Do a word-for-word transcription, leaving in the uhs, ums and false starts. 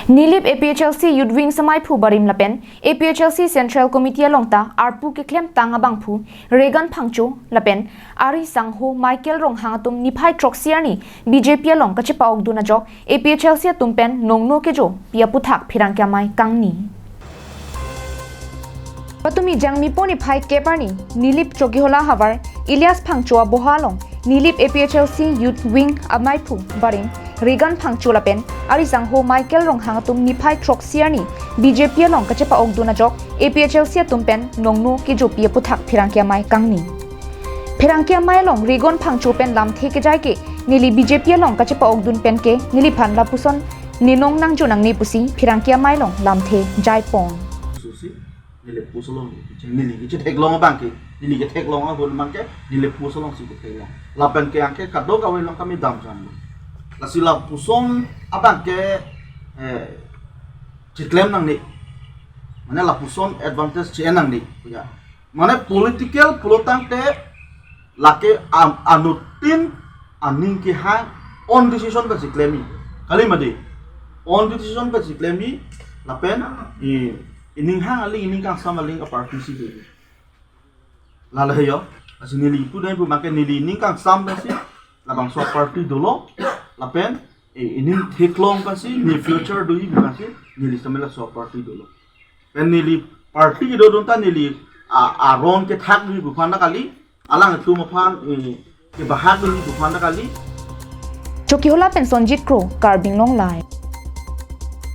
Nilip A P H L C Youth Wing amaiphu barim lapen A P H L C Central Committee along ta arpu keklemtang abangphu Regan Phangcho lapen ari sangho Michael Ronghang atum niphai throksi arni B J P along kachepa-okdun ajok A P H L C atum pen nongno kejopi aputhak pherangke amei kangni. Patumi Jangmipo niphai kep arni Nilip Chokihola havar Elias Phangcho aboha along Nilip A P H L C Youth Wing amaiphu barim Regan Phangcho lapen ari sangho Michael Ronghang atum niphai throksi arni B J P along kachepa-okdun ajok A P H L C atum pen nongno kejopi aputhak pherangke amei kangni. Pherangke amei along Regan Phangcho pen lamthe kejai ke neli B J P along kachepa-okdun pen ke neliphan lapuson ne nong nangjo nangne pusi pherangke amei along lamthe jaipon. Susi, neli pusolong, neli kechetheklong abang ke, neli ketheklong ahun abang ke, neli pusolongsi ketheklong. Lapen ke angke kadokave along kami damjam. Lasi lapuson abang ke, eh, cheklem nangne. Mane lapuson advantage che-en nangne. Ya. Mane political pulotangte lake am-, anuttin aning kehang own decision pensi klem-i. Kali mati. Own decision pensi klem-i lapen i, ining hang aling, ining kangsam aling a-party si do. Lalo he yo. Lasi neli pu dai pu abang ke neli ining kangsam pensi labangso a-party dolo lapen e, ining theklong pensi, ne future doji pu pensi, neli sitame laso a-party dolo. Pen neli party kedodun ta neli a, aron kethak doji pu aphan ta kali, alangtum aphan, e, kebahak doji pu aphan ta kali. Chokihola pen Sonjit Kro, Karbi Anglong Live.